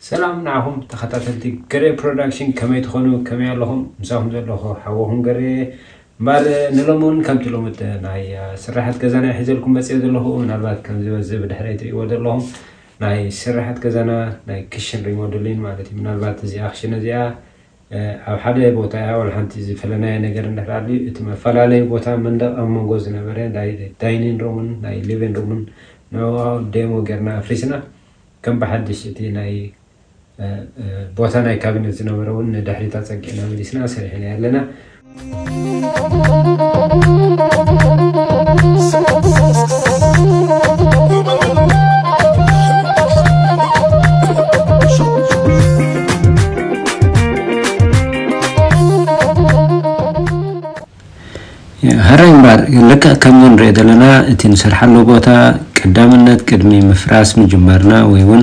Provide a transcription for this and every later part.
ሰላም ንዓኹም ተኸታተልቲ ገሬ ፕሮዳክሽን፣ ከመይ ትኾኑ? ከመይ ኣለኹም? ምሳኹም ዘለኹ ሓወኹም ገሬ። እምበር ንሎሚ እውን ከምቲ ልሙድ ናይ ስራሓት ገዛና ሒዘልኩም መፅየ ዘለኹ። ምናልባት ከምዚ በዚ ብድሕረይ ትርእይዎ ዘለኹም ናይ ስራሓት ገዛና ናይ ክሽን ሪሞደሊን ማለት እዩ። ምናልባት እዚኣ ክሽን እዚኣ ኣብ ሓደ ቦታ እያ፣ ዋላ ሓንቲ ዝፈለናዮ ነገር እንድሕር ኣልዩ፣ እቲ መፈላለዩ ቦታ መንደቕ ኣብ መንጎ ዝነበረ ናይ ዳይኒን ሩምን ናይ ሊቪን ሩምን ንዕኡ ዴሞ ጌርና ኣፍሪስና፣ ከም ብሓድሽ እቲ ናይ ቦታ ናይ ካቢነት ዝነበረ እውን ንድሕሪት ኣፀጊዕና መሊስና ሰሪሕና ኣለና። ሀራይ እምበር ልክዕ ከምዚ ንሪኦ ዘለና፣ እቲ ንሰርሓሉ ቦታ ቀዳምነት ቅድሚ ምፍራስ ምጅማርና ወይ እውን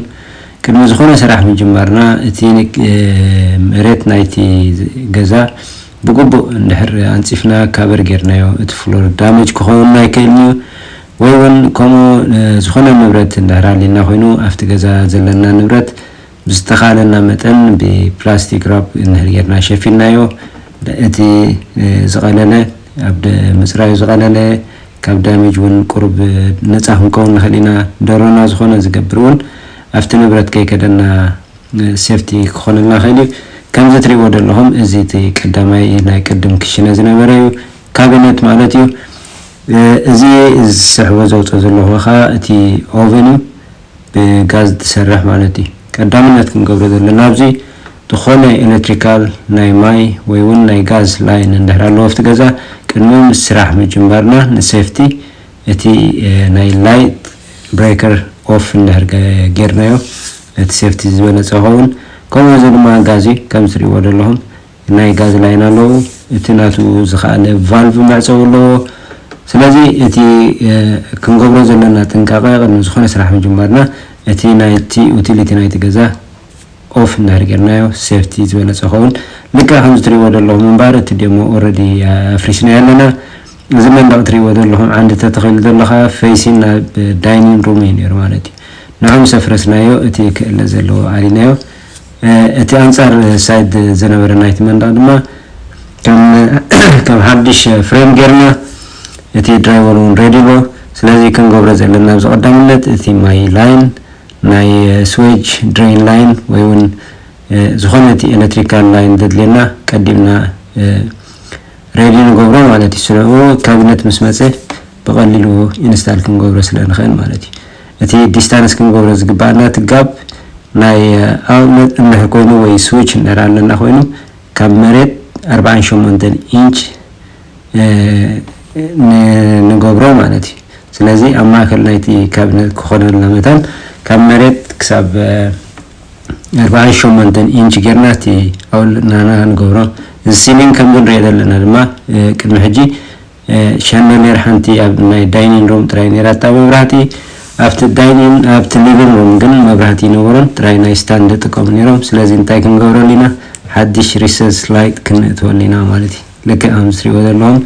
ቅድሚ ዝኾነ ስራሕ ምጅማርና፣ እቲ መሬት ናይቲ ገዛ ብግቡእ እንድሕር ኣንፂፍና ካቨር ጌርናዮ፣ እቲ ፍሎር ዳመጅ ክኸውን ኣይክእልን እዩ። ወይ እውን ከምኡ ዝኾነ ንብረት እንድሕር ኣሊና ኮይኑ ኣብቲ ገዛ ዘለና ንብረት ብዝተኻለና መጠን ብፕላስቲክ ራፕ እንድሕር ጌርና ሸፊንናዮ፣ እቲ ዝቐለለ ኣብ ምፅራዩ ዝቐለለ፣ ካብ ዳሜጅ እውን ቁሩብ ነፃ ክንከውን ንኽእል ኢና። ደሮና ዝኾነ ዝገብር እውን ኣብቲ ንብረት ከይከደና ሴፍቲ ክኾነልና ይኽእል እዩ። ከምዚ ትሪእዎ ዘለኹም እዚ እቲ ቀዳማይ ናይ ቅድም ክሽነ ዝነበረ እዩ፣ ካቢነት ማለት እዩ። እዚ ዝስሕቦ ዘውፅኦ ዘለኹ ከዓ እቲ ኦቨን እዩ። ብጋዝ ትሰርሕ ማለት እዩ። ቀዳምነት ክንገብሮ ዘለና ኣብዚ ዝኾነ ኤሌክትሪካል ናይ ማይ ወይ እውን ናይ ጋዝ ላይን እንድሕር ኣለዎ ኣብቲ ገዛ ቅድሚ ምስ ስራሕ ምጅማርና ንሴፍቲ እቲ ናይ ላይት ብሬከር ኦፍ እንድሕር ጌርናዮ እቲ ሴፍቲ ዝበለፀ ይኸውን። ከምኡ እዚ ድማ ጋዝ እዩ ከም ትሪእዎ ዘለኹም ናይ ጋዝ ላይን ኣለዉ። እቲ ናቱ ዝኸኣለ ቫልቭ መዕፀዊ ኣለዎ። ስለዚ እቲ ክንገብሮ ዘለና ጥንቃቐ ቅድሚ ዝኾነ ስራሕ ምጅማርና እቲ ናይቲ ዩቲሊቲ ናይቲ ገዛ ኦፍ እንድሕር ጌርናዮ ሴፍቲ ዝበለፀ ኸውን። ልክዕ ከምዚ ትሪእዎ ዘለኹም እምበር እቲ ደሞ ኦረዲ ኣፍሪስናዮ ኣለና። እዚ መንደቕ ትሪእዎ ዘለኹም ዓንዲ ተተኺሉ ዘሎ ከዓ ፈይሲን ናብ ዳይኒን ሩም እዩ ነይሩ ማለት እዩ። ንዑ ምስ ኣፍረስናዮ እቲ ክእለ ዘለዎ ኣሊናዮ። እቲ ኣንፃር ሳይድ ዝነበረ ናይቲ መንደቕ ድማ ከም ሓድሽ ፍሬም ጌርና እቲ ድራይቨር እውን ሬዲ ኣሎ። ስለዚ ክንገብሮ ዘለና ኣብዚ ቀዳምነት እቲ ማይ ላይን ናይ ስዌጅ ድሬን ላይን ወይ እውን ዝኾነ እቲ ኤሌክትሪካል ላይን ዘድልየና ቀዲምና ሬዲ ንገብሮ ማለት እዩ። ስለ ካቢነት ምስ መፀ ብቐሊሉ ኢንስታል ክንገብሮ ስለ ንኽእል ማለት እዩ። እቲ ዲስታንስ ክንገብሮ ዝግባኣና እቲ ጋፕ ናይ ኣውትለት እንድሕር ኮይኑ ወይ ስዊች እንድሕር ኣለና ኮይኑ ካብ መሬት ኣርባዓን ሸሞንተን ኢንች ንገብሮ ማለት እዩ። ስለዚ ኣብ ማእከል ናይቲ ካቢነት ክኾነልና መታን ካብ መሬት ክሳብ ኣርባዓን ሸሞንተን ኢንች ጌርና እቲ ኣውልናና ንገብሮ። እዚ ሲሊንግ ከም ንሪኦ ዘለና ድማ ቅድሚ ሕጂ ሻንደሊየር ሓንቲ ኣብ ናይ ዳይኒን ሩም ጥራይ ነይራ እታ መብራህቲ። ኣብቲ ዳይኒን ኣብቲ ሊቪን ሩም ግን መብራህቲ ይነበሮን፣ ጥራይ ናይ ስታንድ ይጥቀሙ ነይሮም። ስለዚ እንታይ ክንገብረሉ ኢና? ሓድሽ ሪሰስ ላይት ክንእትወሉ ኢና ማለት እዩ። ልክዕ ከም ዝትሪእዎ ዘለኹም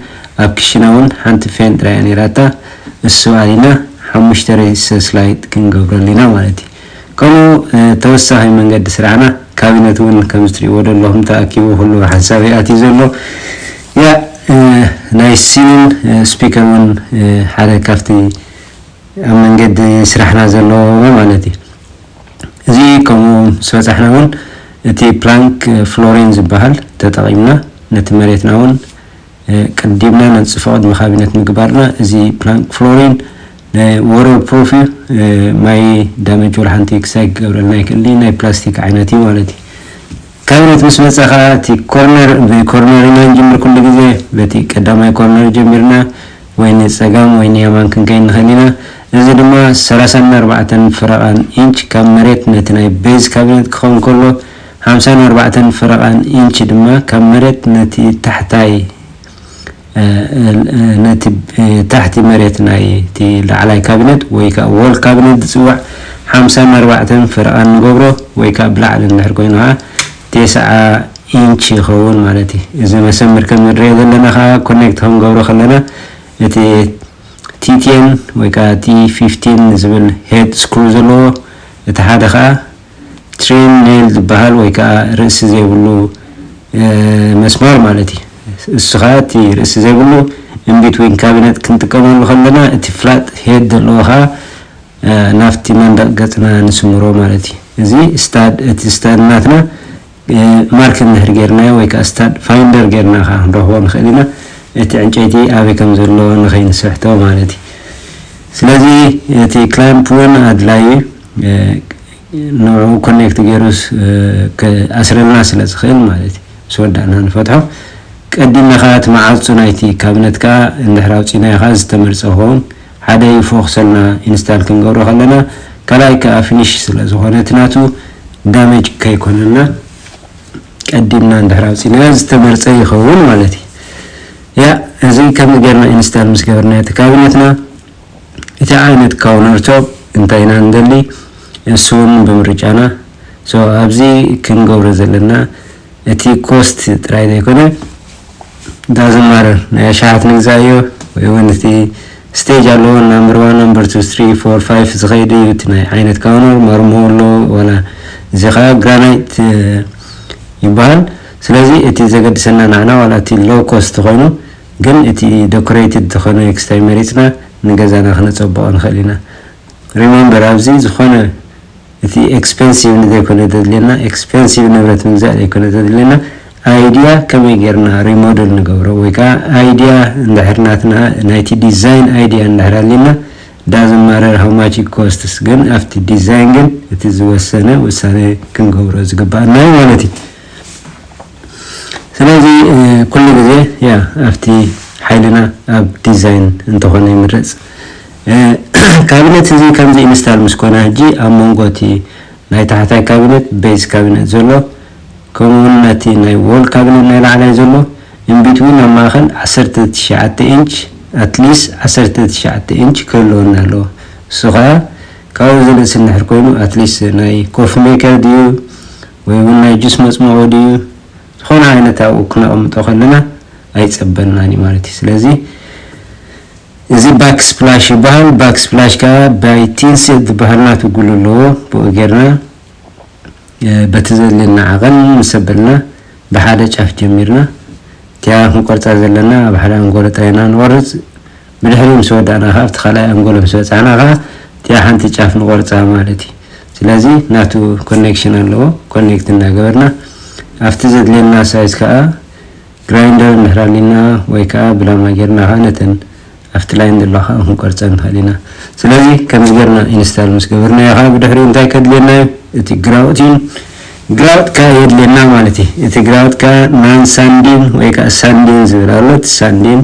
ኣብ ክሽና እውን ሓንቲ ፌን ጥራይ እያ ነይራታ። እሱ ኣሊና ሓሙሽተ ሬሰስ ላይት ክንገብረሉ ኢና ማለት እዩ። ከምኡ ተወሳኺ መንገዲ ስራሕና ካቢነት እውን ከም ዝትሪእዎ ዘለኹም ተኣኪቡ ኩሉ ሓንሳብ ኣትዩ ዘሎ። ያ ናይ ሲንን ስፒከር እውን ሓደ ካብቲ ኣብ መንገዲ ስራሕና ዘሎ ማለት እዩ። እዚ ከምኡ ምስ በፃሕና እውን እቲ ፕላንክ ፍሎሪን ዝበሃል ተጠቒምና ነቲ መሬትና እውን ቅዲምና ነንፅፎ ቅድሚ ካቢነት ምግባርና። እዚ ፕላንክ ፍሎሪን ወተር ፕሩፍ እዩ። ማይ ዳመጅ ወላ ሓንቲ ክሳይ ክገብረልና ይክእል ናይ ፕላስቲክ ዓይነት እዩ ማለት እዩ። ካቢነት ምስ መፀ ከዓ እቲ ኮርነር ብኮርነር ኢና ንጅምር ኩሉ ግዜ። በቲ ቀዳማይ ኮርነር ጀሚርና ወይ ንፀጋም ወይ ንየማን ክንከይድ ንኽእል ኢና። እዚ ድማ ሰላሳን ኣርባዕተን ፈረቓን ኢንች ካብ መሬት ነቲ ናይ ቤዝ ካቢነት ክኸውን ከሎ ሓምሳን ኣርባዕተን ፈረቓን ኢንች ድማ ካብ መሬት ነቲ ታሕታይ ነቲ ታሕቲ መሬት ናይ እቲ ላዕላይ ካቢነት ወይ ከዓ ዎል ካቢነት ዝፅዋዕ ሓምሳን ኣርባዕተን ፈረቓን ንገብሮ ወይ ከዓ ብላዕሊ እንድሕር ኮይኑ ከዓ ተስዓ ኢንች ይኸውን ማለት እዩ። እዚ መሰምር ከም ንሪኦ ዘለና ከዓ ኮኔክት ክንገብሮ ከለና እቲ ቲ ቴን ወይ ከዓ ቲ ፊፍቲን ዝብል ሄድ ስክሩ ዘለዎ እቲ ሓደ ከዓ ትሪም ኔል ዝበሃል ወይ ከዓ ርእሲ ዘይብሉ መስማር ማለት እዩ። እሱ ከዓ እቲ ርእሲ ዘይብሉ ኢንቢትዊን ካቢነት ክንጥቀመሉ ከለና እቲ ፍላት ሄድ ዘለዎ ከዓ ናብቲ መንደቕ ገፅና ንስምሮ ማለት እዩ። እዚ ስታድ እቲ ስታድ ናትና ማርክ እንድሕር ጌርናዮ ወይ ከዓ ስታድ ፋይንደር ጌርና ከዓ ክንረኽቦ ንኽእል ኢና፣ እቲ ዕንጨይቲ ኣበይ ከም ዘሎ ንኸይንስሕቶ ማለት እዩ። ስለዚ እቲ ክላምፕ እውን ኣድላዩ ንኡ ኮኔክት ገይሩስ ክኣስረልና ስለ ዝኽእል ማለት እዩ። ምስ ወዳእና ንፈትሖ። ቀዲምና ከዓ እቲ መዓፁ ናይቲ ካቢነት ከዓ እንድሕር ኣውፂናዮ ከዓ ዝተመርፀ ክኸውን፣ ሓደ ይፎክሰልና ኢንስታል ክንገብሮ ከለና፣ ካልኣይ ከዓ ፊኒሽ ስለ ዝኾነ እቲ ናቱ ዳሜጅ ከይኮነና ቀዲምና እንድሕር ኣውፂናዮ ዝተመርፀ ይኸውን ማለት እዩ። ያ እዚ ከምዚ ጌርና ኢንስታል ምስ ገበርና እቲ ካቢነትና እቲ ዓይነት ካውነር ቶፕ እንታይ ኢና ንደሊ እሱ እውን ብምርጫና። ሶ ኣብዚ ክንገብሮ ዘለና እቲ ኮስት ጥራይ ዘይኮነ ዳዝን ማረር ናይ ኣሽሓት ንግዛእዮ ወይ እውን እቲ ስቴጅ ኣለዎ ናምበር ዋን ናምበር ቱ ስሪ ፎር ፋይፍ ዝኸይድ እዩ እቲ ናይ ዓይነት ካውነር ማርሞ ኣሎ ዋላ እዚ ከዓ ግራናይት ይበሃል። ስለዚ እቲ ዘገድሰና ንዓና ዋላ እቲ ሎው ኮስት ኮይኑ ግን እቲ ዶኮሬትድ ዝኾነ ክስታይ መሪፅና ንገዛና ክነፀብቆ ንኽእል ኢና። ሪሜምበር ኣብዚ ዝኾነ እቲ ኤክስፔንሲቭ ዘይኮነ ዘድልየና ኤክስፔንሲቭ ንብረት ምግዛእ ዘይኮነ ዘድልየና ኣይድያ ከመይ ጌርና ሪሞደል ንገብሮ ወይ ከዓ ኣይድያ እንድሕር ናትና ናይቲ ዲዛይን ኣይድያ እንድሕር ኣልና ዳዝን ማረር ሃው ማች ኮስትስ ግን ኣብቲ ዲዛይን ግን እቲ ዝወሰነ ውሳነ ክንገብሮ ዝግባኣና እዩ ማለት እዩ። ስለዚ ኩሉ ግዜ ያ ኣብቲ ሓይልና ኣብ ዲዛይን እንተኾነ ይምረፅ። ካቢነት እዚ ከምዚ ኢንስታል ምስ ኮነ ሕጂ ኣብ መንጎ እቲ ናይ ታሕታይ ካቢነት ቤዝ ካቢነት ዘሎ ከምኡውን ነቲ ናይ ዎል ካቢነት ናይ ላዕላይ ዘሎ ኢንቢትዊን ኣብ ማእኸል ዓሰርተ ትሽዓተ ኢንች ኣትሊስት ዓሰርተ ትሽዓተ ኢንች ክህልወና ኣለዎ። እሱ ከዓ ካብኡ ዝንእስ እንድሕር ኮይኑ ኣትሊስት ናይ ኮፊ ሜከር ድዩ ወይ እውን ናይ ጁስ መፅመቑ ድዩ ዝኾነ ዓይነት ኣብኡ ክነቐምጦ ከለና ኣይፀበናን እዩ ማለት እዩ። ስለዚ እዚ ባክ ስፕላሽ ይበሃል። ባክ ስፕላሽ ከዓ ባይ ቲንሴት ዝበሃል ናቱ ጉሉ ኣለዎ። ብኡ ጌርና በቲ ዘድልየና ዓቐን ምስ ኣበልና ብሓደ ጫፍ ጀሚርና እቲኣ ክንቆርፃ ዘለና ኣብ ሓደ ኣንጎሎ ጥራይ ኢና ንቆርፅ። ብድሕሪኡ ምስ ወዳእና ከዓ ኣብቲ ካልኣይ ኣንጎሎ ምስ በፃሕና ከዓ እቲኣ ሓንቲ ጫፍ ንቆርፃ ማለት እዩ። ስለዚ ናቱ ኮኔክሽን ኣለዎ። ኮኔክት እናገበርና ኣብቲ ዘድልየና ሳይዝ ከዓ ግራይንደር እንድሕር ኣሊና ወይ ከዓ ብላማ ጌርና ከዓ ነተን ኣብቲ ላይን ዘለዋ ከዓ ክንቆርፀን ንኽእል ኢና። ስለዚ ከምዚ ጌርና ኢንስታል ምስ ገበርናዮ ከዓ ብድሕሪኡ እንታይ ከድልየና እዩ? እቲ ግራውት እዩ። ግራውት ከዓ የድልየና ማለት እዩ። እቲ ግራውት ከዓ ናን ሳንዲን ወይ ከዓ ሳንዲን ዝብል ኣሎ። እቲ ሳንዲን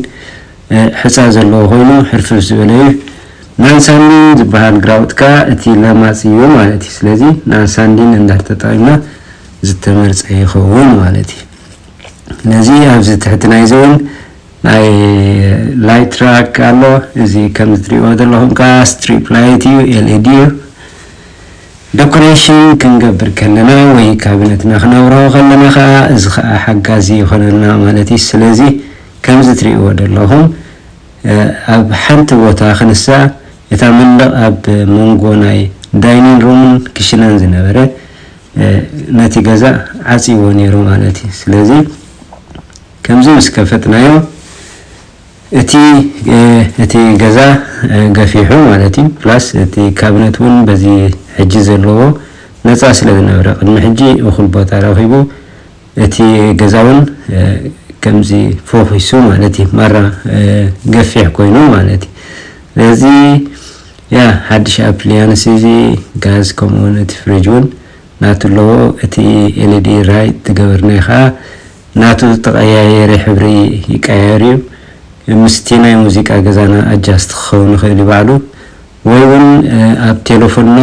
ሕፃ ዘለዎ ኮይኑ ሕርፍፍ ዝበለ እዩ። ናን ሳንዲን ዝበሃል ግራውት ከዓ እቲ ለማፅ እዩ ማለት እዩ። ስለዚ ናን ሳንዲን እንድሕር ተጠቒምና ዝተመርፀ ይኸውን ማለት እዩ። ስለዚ ኣብዚ ትሕቲ ናይዚ እውን ናይ ላይት ራክ ኣሎ። እዚ ከም እትሪእዎ ዘለኹም ከዓ ስትሪፕ ላይት እዩ፣ ኤልኢዲ እዩ። ዶኮሬሽን ክንገብር ከለና ወይ ካቢነትና ክነብርሆ ከለና ከዓ እዚ ከዓ ሓጋዚ ይኾነልና ማለት እዩ። ስለዚ ከምዚ ትሪእዎ ዘለኹም ኣብ ሓንቲ ቦታ ክንሳ እታ መንደቕ ኣብ መንጎ ናይ ዳይኒን ሩምን ክሽነን ዝነበረ ነቲ ገዛ ዓፅይዎ ነይሩ ማለት እዩ። ስለዚ ከምዚ ምስ ከፈትናዮ እቲ እቲ ገዛ ገፊሑ ማለት እዩ። ፕላስ እቲ ካቢነት እውን በዚ ሕጂ ዘለዎ ነፃ ስለ ዝነበረ ቅድሚ ሕጂ እኹል ቦታ ረኺቡ እቲ ገዛ እውን ከምዚ ፎኺሱ ማለት እዩ። ማራ ገፊሕ ኮይኑ ማለት እዩ። ስለዚ ያ ሓድሽ ኣፕሊያንስ እዚ ጋዝ ከምኡውን እቲ ፍሪጅ እውን ናቱ ኣለዎ። እቲ ኤልኢዲ ራይት ዝገበርናዮ ከዓ ናቱ ተቐያየሪ ሕብሪ ይቀያየር እዩ። ምስቲ ናይ ሙዚቃ ገዛና ኣጃስት ክኸውን ይኽእል እዩ ባዕሉ ወይ እውን ኣብ ቴሌፎንና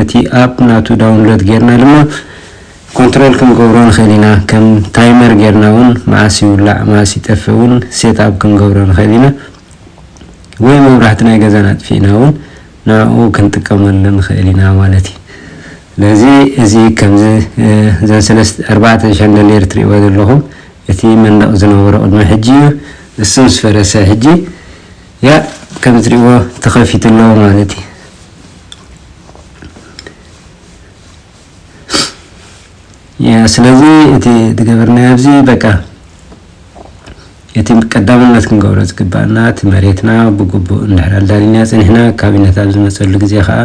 እቲ ኣፕ ናቱ ዳውንሎድ ጌርና ድማ ኮንትሮል ክንገብሮ ንኽእል ኢና። ከም ታይመር ጌርና እውን መዓስ ይውላዕ መዓስ ይጠፍእ እውን ሴት ኣፕ ክንገብሮ ንኽእል ኢና። ወይ መብራህቲ ናይ ገዛና ኣጥፊእና እውን ንዕኡ ክንጥቀመሉ ንኽእል ኢና ማለት እዩ። ስለዚ እዚ ከምዚ እዘን ሰለስተ ኣርባዕተ ሻንደሌር ትሪእዎ ዘለኹም እቲ መንደቕ ዝነበሮ ቅድሚ ሕጂ እዩ። እሱ ምስ ፈረሰ ሕጂ ያ ከም ትሪእዎ ተኸፊቱ ኣለዎ ማለት እዩ። ስለዚ እቲ ዝገበርናዮ ኣብዚ በቃ እቲ ቀዳምነት ክንገብሮ ዝግባእና እቲ መሬትና ብግቡእ እንድሕር ኣዳሊና ጸኒሕና ካቢነት ኣብ ዝመጸሉ ግዜ ከዓ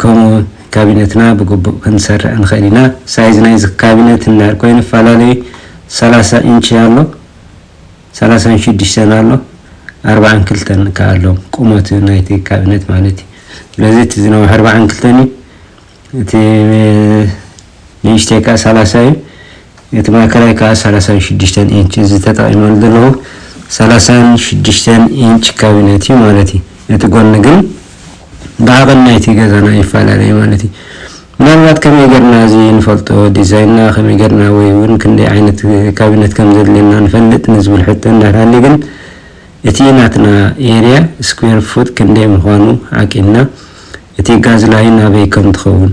ከምኡ ካቢነትና ብግቡእ ክንሰርዕ ንኽእል ኢና። ሳይዝ ናይዚ ካቢነት እንድሕር ኮይኑ ይፈላለዩ ሰላሳ ኢንች ኣሎ፣ ሰላሳን ሽዱሽተን ኣሎ፣ ኣርባዓን ክልተን ከዓ ኣሎ ቁመቱ ናይቲ ካቢነት ማለት እዩ። ስለዚ እቲ ዝነውሕ ኣርባዓን ክልተን እዩ። እቲ ንእሽተይ ከዓ ሰላሳ እዩ። እቲ ማእከላይ ከዓ ሰላሳን ሽዱሽተን ኢንች። እዚ ተጠቒመሉ ዘለኹ ሰላሳን ሽዱሽተን ኢንች ካቢነት እዩ ማለት እዩ። እቲ ጎኒ ግን ብዓቐን ናይቲ ገዛና ይፈላለ እዩ ማለት እዩ። ምናልባት ከመይ ገርና እዚ ንፈልጦ ዲዛይንና ከመይ ገርና ወይ እውን ክንደይ ዓይነት ካቢነት ከም ዘድልየና ንፈልጥ ንዝብል ሕቶ እንዳሃሊ ግን እቲ ናትና ኤርያ ስኩዌር ፉት ክንደይ ምዃኑ ዓቂንና እቲ ጋዝ ላይን ኣበይ ከም ትኸውን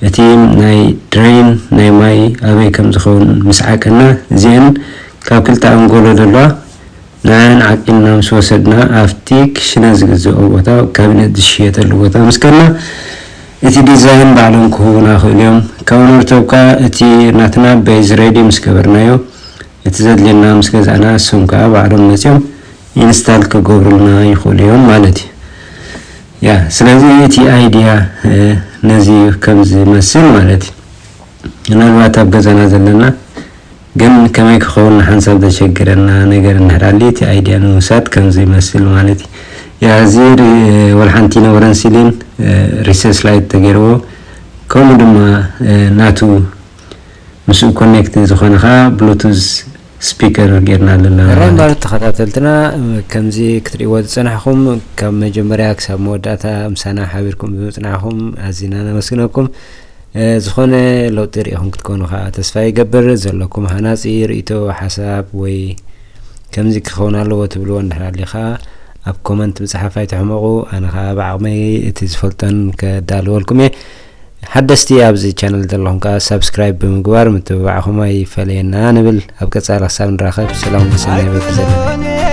እቲ ናይ ድሬን ናይ ማይ ኣበይ ከም ዝኸውን ምስ ዓቀና እዚአን ካብ ክልተ ኣንጎሎ ዘለዋ ንዓን ዓቂንና ምስ ወሰድና ኣብቲ ክሽነ ዝግዝኦ ቦታ ካቢነት ዝሽየጠሉ ቦታ ምስ ከድና እቲ ዲዛይን ባዕሎም ክህቡና ይኽእሉ እዮም። ካብ ኖርቶብ ከዓ እቲ ናትና ቤዝ ሬዲ ምስ ገበርናዮ እቲ ዘድልየና ምስ ገዛእና እሶም ከዓ ባዕሎም መፅዮም ኢንስታል ክገብሩልና ይኽእሉ እዮም ማለት እዩ። ያ ስለዚ እቲ ኣይድያ ነዚ ከም ዝመስል ማለት እዩ። ምናልባት ኣብ ገዛና ዘለና ግን ከመይ ክኸውን ንሓንሳብ ዘሸግረና ነገር እንድሕር ኣልዩ እቲ ኣይድያ ንምውሳድ ከም ዝመስል ማለት እዩ። ያ እዚ ወልሓንቲ ነበረን ሲሊን ሪሰስ ላይት ተገይርዎ ከምኡ ድማ ናቱ ምስኡ ኮኔክት ዝኾነ ከዓ ብሉቱዝ ስፒከር ጌርና ኣለና ራይ ማለት ማለት እዩ። ተኸታተልትና ከምዚ ክትርእይዎ ዝጸናሕኩም ካብ መጀመርያ ክሳብ መወዳእታ ምሳና ሓቢርኩም ብምጽናሕኩም ኣዚና ነመስግነኩም። ዝኾነ ለውጢ ርኢኹም ክትኮኑ ከዓ ተስፋ ይገብር። ዘለኩም ሃናጺ ርእይቶ፣ ሓሳብ ወይ ከምዚ ክኸውን ኣለዎ ትብልዎ እንድሕር ኣልዩ ከዓ ኣብ ኮመንት ምጽሓፍ ኣይትሕመቑ። ኣነ ከዓ ብዓቕመይ እቲ ዝፈልጦን ከዳልወልኩም እየ። ሓደስቲ ኣብዚ ቻነል ዘለኹም ከዓ ሳብስክራይብ ብምግባር ምትብባዕኹም ኣይፈለየና ንብል። ኣብ ቀጻሊ ክሳብ ንራኸብ ሰላም ብሰናይ በቲ ዘለና